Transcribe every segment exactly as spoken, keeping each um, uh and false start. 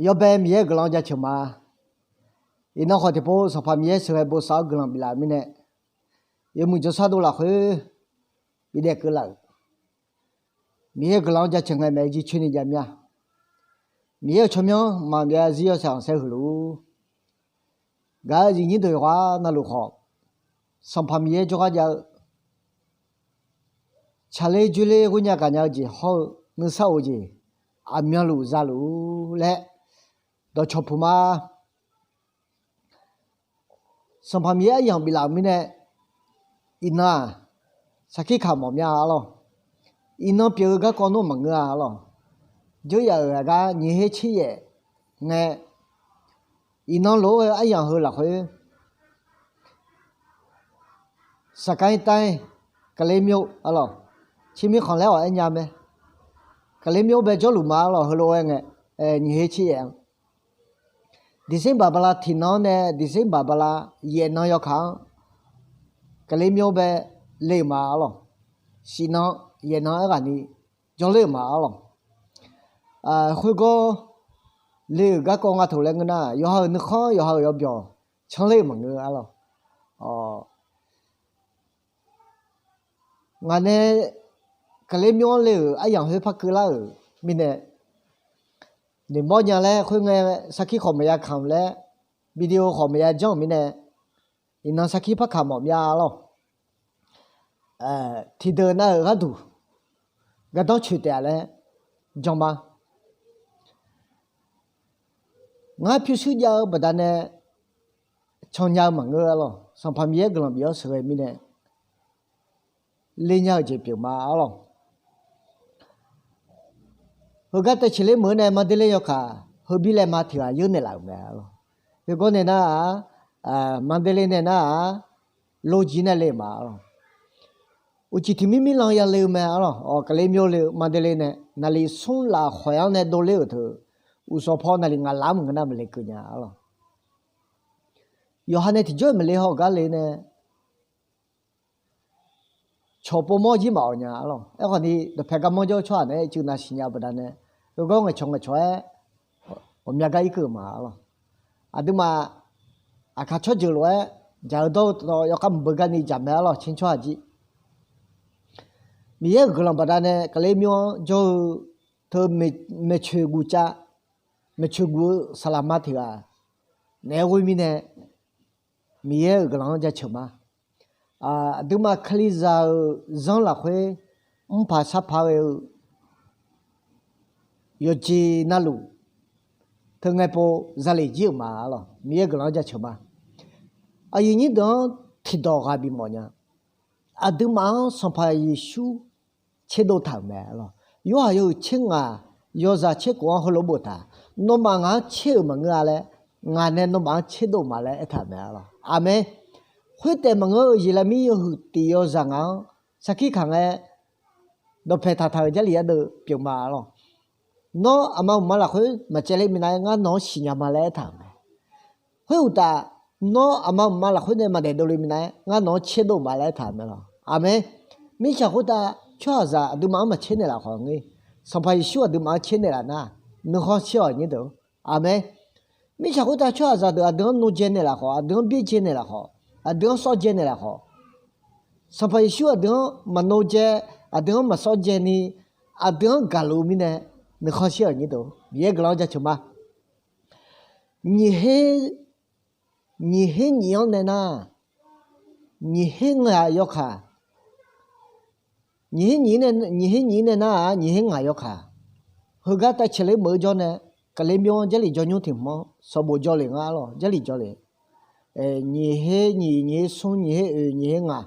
Yawbae Miqyaer-euq guiqlanq jaceuq ma. Iqnan khawf tiqpov Sanqpaq Miqyaer sheuqghae bosav-awr guiqlanq biflaf-euq mirnae, yawmuiq jawrshar dov lafkhoer bidaef keuv laf-euq Miqyaer-euq guiqlanq-anr jaceuq ngae maeq-aer jircoer ni jav mir-a. Miqyaer-euq tsawrmyanr maqbyav zarzir yawshaef khanqsaer huiq luf-ur. Gaq-eu aqyuif nyir deuq yawqghaq navluf khawf, Sanqpaq Miqyaer jawrgar jav-eu tsaqler joerler ghoernya gaqnya-eu jeq hawr-eu nuisar of-eu jeq aqmyanluf za luf-ur laer dawqcawq puq ma. Sanqpaq Miqyaer aryamq biflaf-euq mirnae, iqnan-aq, sarkir kaq mawf mya arlawr. Iqnan pyeuf-eu garkawv nmr maqngeur-a arlawr. Dzeur yaf-euq aqgar nyiq her tser yaef ngae, iqnan lof-aer ghae-eu aryamq heu lafkhoer สกายไทย Kaqler Myawr arlawr, Cirmir khanq laer-awq aer nya mae. Kaqler Myawr bae jawrluf ma arlawr, heulof-aer ngae, nyiq her tser yaef-anr December bala tiqnan-anr nae December bala yaefnan yawkaq-anr Kaqler Myawr bae le-euq ma arlawr. Shifnan yaefnan aerghaqni jawrler-euq ma arlawr. Khoergawr le-euq garkawv nga taq laer ngeur nar, yawqha-euq nuikhanr yawqha-euq yawbyawq canr ler-euq maqngeur arlawr. Ngaq nae Kaqler Myawr-anr le-euq aryamq khoer par keuvlar-euq mirnae, noeqmawr nya laer khoerngae sarkir khawf maqya kamq laer, video khawf maqya janr-euq mirnae, iqnan sarkir par kaq mawf mya arlawr. Tiqdeuq nav-euq gharduq gardanr coeq taef-a laer jan ma. Ngar pyurshuir jav-eu baqdanae cannya-eu maqngeur arlawr. Sanqpaq Miqyaer guiqlanq bif-awr sheuqghae mirnae, ler nya-eu jeq pyeuf ma arlawr. Heugar taev ceqler meuq-eu nae Mandalay yawkaq heubir laeqma tiq ghaq yeur naeqlaf-euq mae arlawr. Heugar nae nar-aq, Mandalay nae nar-aq, lojiq nae le-euq ma arlawr. Uqcif tiq mir mir lan yale-eu mae arlawr. Awq, Kaqler Myawr le-eu Mandalay nae naqliq smr lafkhoer-anr nae dovler-euq teu, uqsawq paw naqliq ngaq laf-anr maqngeur nar maqle keuv nya arlawr. Yawqha nae tiqjawr-iq maqle haw gar le nae cawq pov mawr jir maqawq nya arlawr. Aerkhawf ni dawqpae garmanr jawr-eu tsawrhaq naeq-aer cuiv nav siqnya-eu baqdanae, heugar ngaeqcawq ngaeqcawq-aer ghawqmya gar irkeuv-eu ma arlawr. Aqduimaf aqkaq tsawrjeuq lof-aer jaq-eu dawr-eu tawv yawkhav maqbeu garni jaq mae arlawr, caer tsawrhaq jir. Miqyaer-euq guiqlanq baqdanae Kaqler Myawr-anr jawr-eu teu maeqcoeq guvcav, maeqcoeq guv-eu saqlaqma tiq ghaq naeq-aer ghoer mirnae, Miqyaer-euq guiqlanq-anr jaceuq ma. Aqduimaf Kalizaq-euq zanr lafkhoer mrpaq sarpaq ghae-eu yawqjeq navluf teu ngae pov zalef jir-euq ma arlawr. Miqyaer guiqlanq-anr jaceuq ma. Aqyuif nyir deuq-anr tiqdawq ghaq bimawf nya. Aqduimaf-anr Sanqpaq Yeqsur tserdov taq-euq mae arlawr. Yorhaq yawhuiq tser ngaq yawzaq tser khof-anr heulof boftaq, nawmaf ngaq-anr tser-euq maqngeur-a laer, ngaq nae nawmaf-anr tserdov ma laer aertaq-euq mae arlawr. Aqmeq. Khoertaef maqngeur-eu Yeqlaqmir yawhuiq tiq yawzaq ngaq-anr sarkir kaq ngae dawqpae taqtaq-euq Jarlif yar deuv pyeuf ma arlawr. Nawr aqma uqma lafkhoer maqcaevler minav-aer ngar nawq-anr siqnya ma laer aertaq-euq mae. Khoeruqtaf, nawr aqma uqma lafkhoer nae maqdaef dovle minav-aer ngar nawq-anr tserdov ma laer aertaq-euq mae lawq. Aqmeq. Mirtsaq khoertav tsawrhaqzaq aqduimaf-anr maqtser naeqlaf khawf ngeur, Sanqpaq Yeqsur aqduimaf-anr tser naeqlaf nar, nuikhanr shir-awq nyir deuq. Aqmeq. Mirtsaq khoertav tsawrhaqzaq deuq aqdui-anr nor dzae naeqlaf khawf, aqdui-anr byaerdzae naeqlaf khawf, aqdui-anr sawr dzae naeqlaf khawf, Sanqpaq Yeqsur aqdui-anr maqnor dzae, aqdui-anr maqsawr dzaeni, aqdui-anr gaqluf-eu mirnae, nuikhanr shir-awq nyir deuq. Miqyaer guiqlanq-anr jaceuq ma. Nyiq her, nyiq her nyiq-anr nae nar, nyiq her ngaq yawkaq, nyiq her nyiq nae, nyiq her nyiq nae nar-aq, nyiq her ngaq yawkaq. Heugar tav caeqler meuq-eu jawr nae, Kaqler Myawr-anr Jarlif jawr nymr tiq hmq-anr sanqbof jawle nga arlawr, Jarlif jawle. Nyiq her nyiq, nyiq her smr, nyiq her oeq, nyiq her ngaq,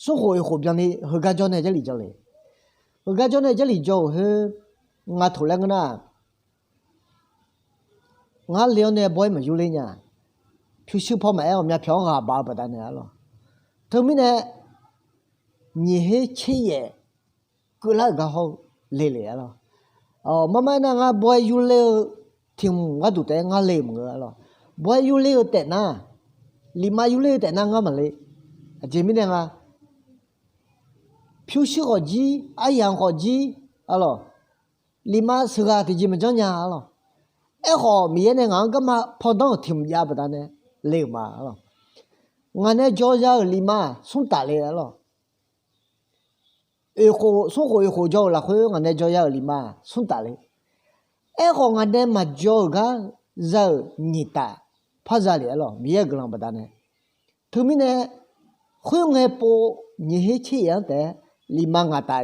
smr khof oeq khof byanni heugar jawr nae Jarlif jawle. Heugar jawr nae Jarlif jawr-euq khoer nga toq laer ngeur nar, ngar le-awr nae bawr-aer maqyur ler nya. Pyurshuir paw maqaer, ghawqmya pyawq-anr ghaq baf-eu baqdanae arlawr. Teumirnae, nyiq her tser yaef keuvlar-euq gar hawr-eu le le arlawr. Mar mar aernar, ngar bawr-aer yurler-eu tiq hmq gharduq taef-aer ngar le-euq maqngeur arlawr. Bawr-aer yurler-eu taef nar, lifma yurler-eu taef nar ngar maqle. Aqjeq mirnae nga, pyurshuir khawf jir, aryamq khawf jir arlawr. Lifma sheuqghaq tiqjeq maqjanr nya arlawr. Aerkhawf, Miqyaer nae ngaq-anr garma pawdanr-euq tiq hmq jav baqdanae le-euq ma, arlawq. Ngaq nae jaw ya-euq lifma smr taf le, arlawq. Oeq khof smr khof oeq khof jaw-euq lafkhoer ngaq nae jaw ya-euq lifma smr taf le. Aerkhawf, ngaq nae maqjaw-euq gar za-euq nyiq taf par za le, arlawq, Miqyaer-euq guiqlanq baqdanae. Teumirnae, khoerngae pov nyiq her tser yaef-anr taef-aer lifma ngaq taf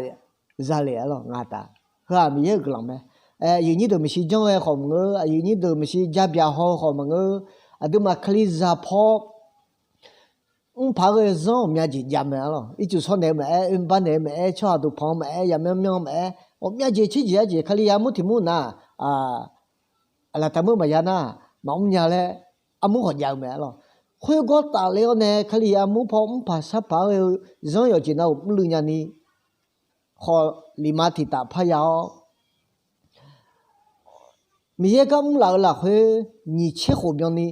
za le, arlawq, ngaq taf. Heu-aq Miqyaer-euq guiqlanq mae. Aqyuif nyir deuq maeqshi janr-eu khawf maqngeur, aqyuif nyir deuq maeqshi jabyaq haw-eu khawf maqngeur, aqduimaf kalizaq paw mrpaq-aer ghae-eu zanr ghawqmya jeq jav mae, arlawq. Ircuf shawr naeq-eu maqaer, oermr bar naeq-eu maqaer, tsawrhaq dawqpanq-anr maqaer, yamyanr myanr-anr maqaer, ghawqmya jeq tser jeq-aer jeq Kalizaq armur tiq mur nar, aqlaf taqmur maqya nar, maqmr nya laer armur khawf jav-eu mae, arlawq. Khoergawr tafler-awr nae Kalizaq armur paw mrpaq sarpaq-aer ghae-eu zanr yawqjeq navluf mrluiv nyani khawf, lifma tiq taf parya-awr, Miqyaer gar mrlaf-eu lafkhoer nyiq tser khof byanni,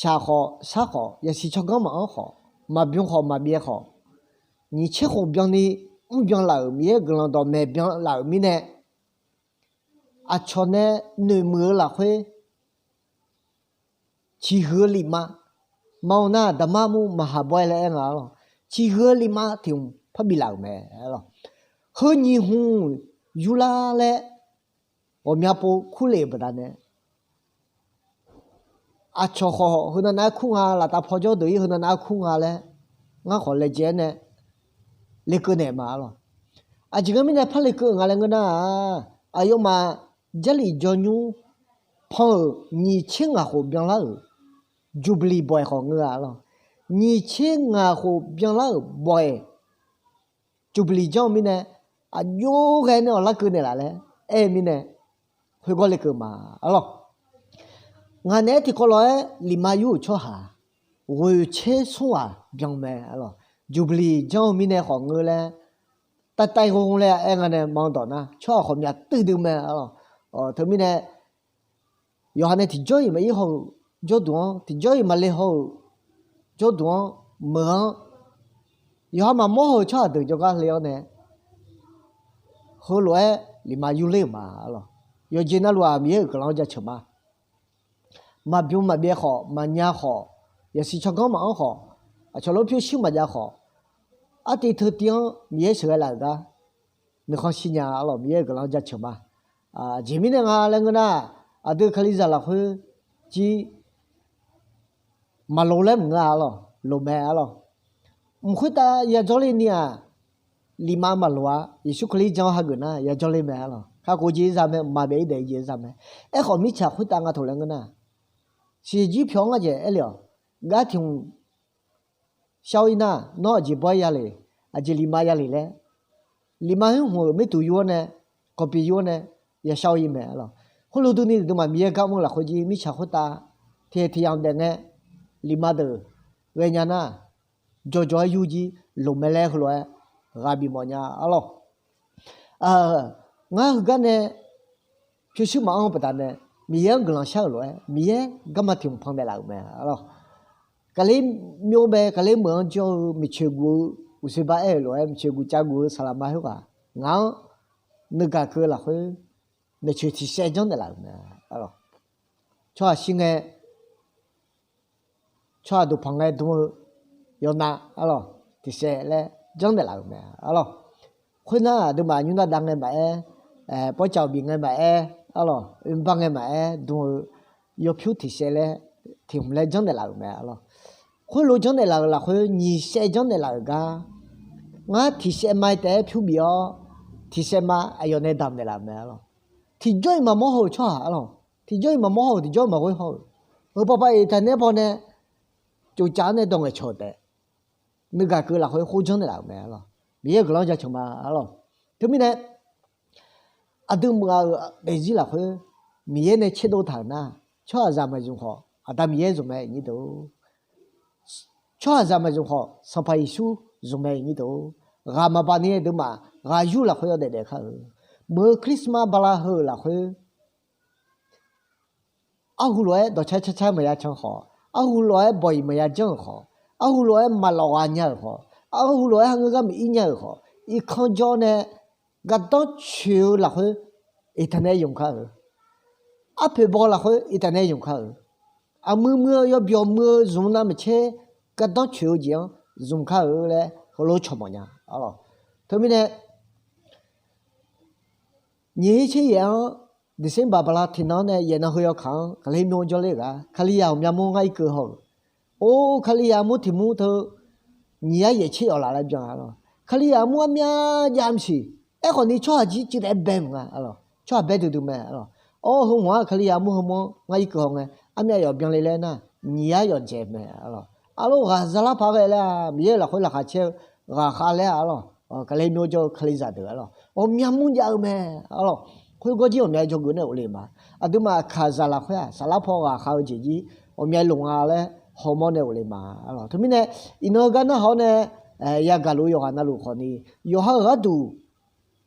shaq khawf, sar khawf, yasiq tsawrganr maqanr khawf, maqbyan khawf, maqbyaev khawf, nyiq tser khof byanni mrbyan laf-euq Miqyaer guiqlanq dawqmaeq byanlaf-euq mirnae, aqcawq nae noeqmuiq-eu lafkhoer ciqhuiq-eu lifma, maqanr nar daqmar mur maqhaq bawr-aer laer aer nga, arlawq. Ciqhuiq-eu lifma tiq hmq par biflaf-euq mae, arlawq. Heu nyiq hmq yurlar laer ghawqmya pov kurle baqdanae, aqcawq khawf heunav nav-aer kur nga, laftav paw jawr deuq-ir heunav nav-aer kur nga laer, ngar khawf laejae-aer nae lekeuv naeq ma, arlawq. Aqjeq ngeur mirnae par lekeuv-euq nga laer ngeur nar-aq, aqyawfmaf Jarlif jawrnymr pan-euq nyiq tser ngaq khof byanlar-euq Jubilee bawq-aeq khawf ngeur-a, arlawq. Nyiq tser ngaq khof byanlar-euq bawq-aeq Jubilee janr-eu mirnae, aqjox ghae nae awq larkeuv naeqlaf laer aer-eu mirnae, khoergawr lekeuv ma, arlawq. Ngaq naeq-aer tiqkawv lof-aer lifma yur-euq tsawrhaq ghoeq tser smr ghaq byan mae, arlawq. Jubilee janr-eu mirnae khawf ngeur laer, tav tav ghov laer aer nga nae maqanr dawq nar, tsawrhaq khawf myaq tuiv dui mae, arlawq. Teumirnae, yawqha nae tiqjawr-iq maqir haw-euq jawrduq-anr, tiqjawr-iq maqle haw-euq jawrduq-anr, meuq-anr, yawqha maqmawr haw-euq tsawrhaq deuq jawrgar le-awr nae, heulof-aer lifma yurler-euq ma, arlawq. Yawqjeq navluf-aq Miqyaer-euq guiqlanq-anr jaceuq ma. Maqbyan maqbyaev khawf, maqnya khawf, yasiq tsawrganr maqanr khawf, aqcawq lof pyurshuir maqjav khawf, artiv teutiv-anr Miqyaer sheuqghae laf-euq gar nuikhanr shirnya, arlawq, Miqyaer-euq guiqlanq-anr jaceuq ma. Aqjeq mirnae nga laer ngeur nar, aqdui Kalizaq lafkhoer jir maqloq laer maqngeur-a, arlawq, loq mae, arlawq. Mq khoertav yadzawr ler ni-aq, lifma maqloq-a. Yeqsur Kali jan hageuf nar yadzawr ler mae, arlawq. Kakhof jeq-ir za mae, mqmaq byaef-ir daef jeq-ir za mae. Aerkhawf mirtsaq khoertav nga taq laer ngeur nar, siqjir pyawq-anr ngar jaeq aer le-awq. Gar tiq hmq shar-ir nar, nawr aqjeq bawr-aer ya le, aqjeq lifma ya le laer, lifma hmq hmq-euq mirtuq yur-awr nae, kawqpiq yur-awr nae, yashar-ir mae, arlawq. Khoerlof durni aqduimaf Miqyaer gar mr-eu lafkhoer jir mirtsaq khoertav tiq tiq yamq daef ngae, lifma deuq ghaenya nar, jawrjawr-aer yur jir loq mae laer heulof-aer ghaq bifmawf nya, arlawq. Ngar heugar nae pyurshuir maqanr-eu baqdanae, Miqyaer-anr guiqlanq shar-euq lof-aer Miqyaer garma tiq hmq pan naeqlaf-euq mae, arlawq. Kaqler myov bae kaqler meuq-anr jawr-eu miqcoeq guv-eu uqsoer bar aer-euq lof-aer miqcoeq guv cav guv-eu saqlaqma khoerghaq ngaq-anr nuigaq keuv lafkhoer maeqtsoeq tiqsaev janrnaeq laf-euq mae, arlawq. Tsawrhaq shir ngae, tsawrhaq dawqpanq ngae dm-eu yawnav, arlawq, tiqsaev laer janrnaeq laf-euq mae, arlawq. Khoernar aqduimaf nymr nar dav ngae maqaer, pawrcawq bif ngae maqaer, arlawq, oerbar ngae maqaer dm-eu yawpyur tiqsaev laer tiq hmq laer janrnaeq laf-euq mae, arlawq. Khoerlof janrnaeq laf-euq lafkhoer nyiq saev janrnaeq laf-euq gar, ngar tiqsaev ma taef-aer pyur bif-awr, tiqsaev ma aqyawf nae damq naeqlaf-euq mae, arlawq. Tiqjawr-iq maqmawr haw-euq tsawrhaq, arlawq, tiqjawr-iq maqmawr haw-euq, tiqjawr-iq maqghoer haw-euq, heu pawpav iq taq nae paw nae coqcaf nae dawq ngaeqcawq-eu taef, nuigaq keuv lafkhoer khoer janrnaeq laf-euq mae, arlawq. Miqyaer-euq guiqlanq-anr jaceuq ma, arlawq. Teumirnae aqdui meuq ghaq-euq daefzir lafkhoer Miqyaer nae tserdov taq-euq nar, tsawrhaqzaq maqzmq khawf Aqda Miqyaer zmq mae, iqnyir deuq. Tsawrhaqzaq maqzmq khawf Sanqpaq Yeqsur zmq mae, iqnyir deuq. Ghaq maqbaq ni aqduimaf ghaq yur lafkhoer yawdaef daef kar-eu. Meuq-eu Christmas bala heu-euq lafkhoer arhu lof-aer dawqcar car car maqya can khawf, arhu lof-aer bawq-iq maqya janr-euq khawf, arhu lof-aer maqlawq ghaq nya-euq khawf, arhu lof-aer ha ngeur gar maqir nya-euq khawf, irkanr jawr nae gardanr coeq-eu lafkhoer iqtaq nae yamq kar-eu. arpoeq baw lafkhoer iqtav nae zmq kar-euq. Aqmuiq muiq-eu yawbyawq muiq-eu zmq navmaqtser gardanr coeq-eu jeq-anr zmq kar-euq laer heulof cawq mawf nya. Arlawq, teumirnae nyiq her tser yaef-anr, December bala tiqnan-anr nae yaef nan heu yawkaq-anr Kalizaq myanr jawrler-euq gar, Kalizaq ghawqmya mur ngar irkeuv haw-euq. Or, Kalizaq mur tiq mur teu nyiq yar yaef tser yawf laf laer byan-a lawq. Kalizaq mur armya jav maqsiq. Aerkhawf ni tsawrhaq jir civdaef bae mq nga. Arlawq, tsawrhaq bae duidui mae. Arlawq, awr heu hmq-anr Kalizaq mur heu mur-anr ngar irkeuv haw ngae, armyav yawf byanle laer nar, nyiq yar yawf dzaeq mae. Arlawq, arlawq, ghaq zalar paq ghae laer-aq, Miqyaer lafkhoer laqkhaq caer-eu ghaqkhav laer-a. Arlawq, Kalizaq myanr jawr-eu Kalizaq deuq arlawq, ghawqmya mur jav-eu mae. Arlawq, khoergawr jir ghawqmya dzawgeuf nae ghofle ma. Aqduimaf aqkaq zaq lafkhoer-aq, saflar paw ghaqkhav-eu jeq jir ghawqmya loq nga laer hawmawr nae ghofle ma. Arlawq, teumirnae iqnan heugar narhaq-awr nae yagaq luf-eu yawqghaq navluf khawfni, yawqha-euq gharduq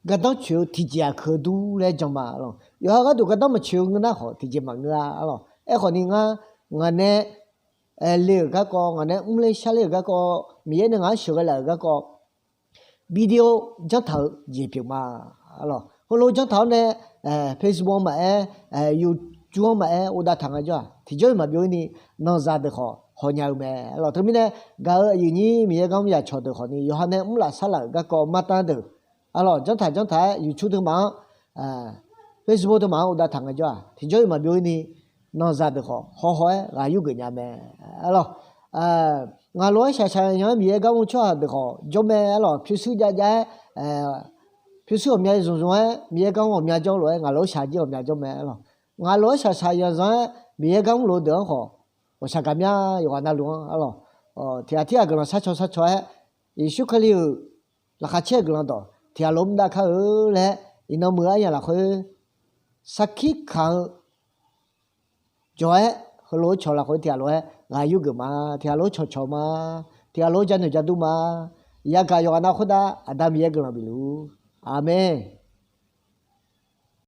gardanr coeq-eu tiqjeq-aq keuq dur laer jan ma. Arlawq, yawqha gharduq gardanr maqcoeq-eu ngeur nar khawf tiqjeq maqngeur-a. Arlawq, aerkhawf ni ngar, ngaq nae le-euq garkawv, ngaq nae mrler sharler-euq garkawv, Miqyaer nae ngaq-anr sheuqghae laf-euq garkawv, video janrtaq-eu jeq pyeuf ma. Arlawq, heulof janrtaq-awr nae Facebook-anr maqaer, YouTube-anr maqaer uvdav taq nga jawr-aq, tiqjawr-iq maqbyov-ir ni nanqzaq deuq khawf hawnya-eu mae. Arlawq, teumirnae gaq-euq aqyuif nyir Miqyaer gar mr yaq cawq deuq khawfni, yawqha nae mr laf sar laf-euq garkawv martanr deuq, arlawq, janrtaq janrtaq-aer YouTube teumaf-anr, Facebook teumaf-anr uvdav taq nga jawr-aq, tiqjawr-iq maqbyov-ir ni nanqzaq deuq khawf hawhaw-aer ghaq yurgeuf nya mae. Arlawq, ngaq lof-aer shaqshaq yan-aer Miqyaer gar mr-eu tsawrhaq deuq khawf jawr mae. Arlawq, pyurshuir jav jav-aer pyurshuir ghawqmya zmq zmq-aer Miqyaer gar mr ghawqmya jawr lof-aer ngaq lof-aer shaq jir ghawqmya jawr mae. Arlawq, ngaq lof-aer shaqshaq yanzan-aer Miqyaer gar mr lof-eu deuq-anr khawf, ghawqshaq gaqmya yawqghaq navluf-anr, arlawq, tiqghaq tirghaq guiqlanq sharcaw sharcaw-aer, Yeqsur Kali-euq laqkhaq caer-eu guiqlanq dawq tiqghaq lof mr dav kar-eu laer, iqnan muiq-eu aryamq lafkhoer sarkir kaq-eu jawq-aer, heulof-aer cawq lafkhoer tiqghaq lof-aer ghaq yurgeuf ma. Tiqghaq lof-aer cawqcawq ma. Tiqghaq lof-aer janoeq jadur ma. Yagaq yawqghaq nav khoertav Aqda Miqyaer guiqlanq bifluf-ur. Aqmeq.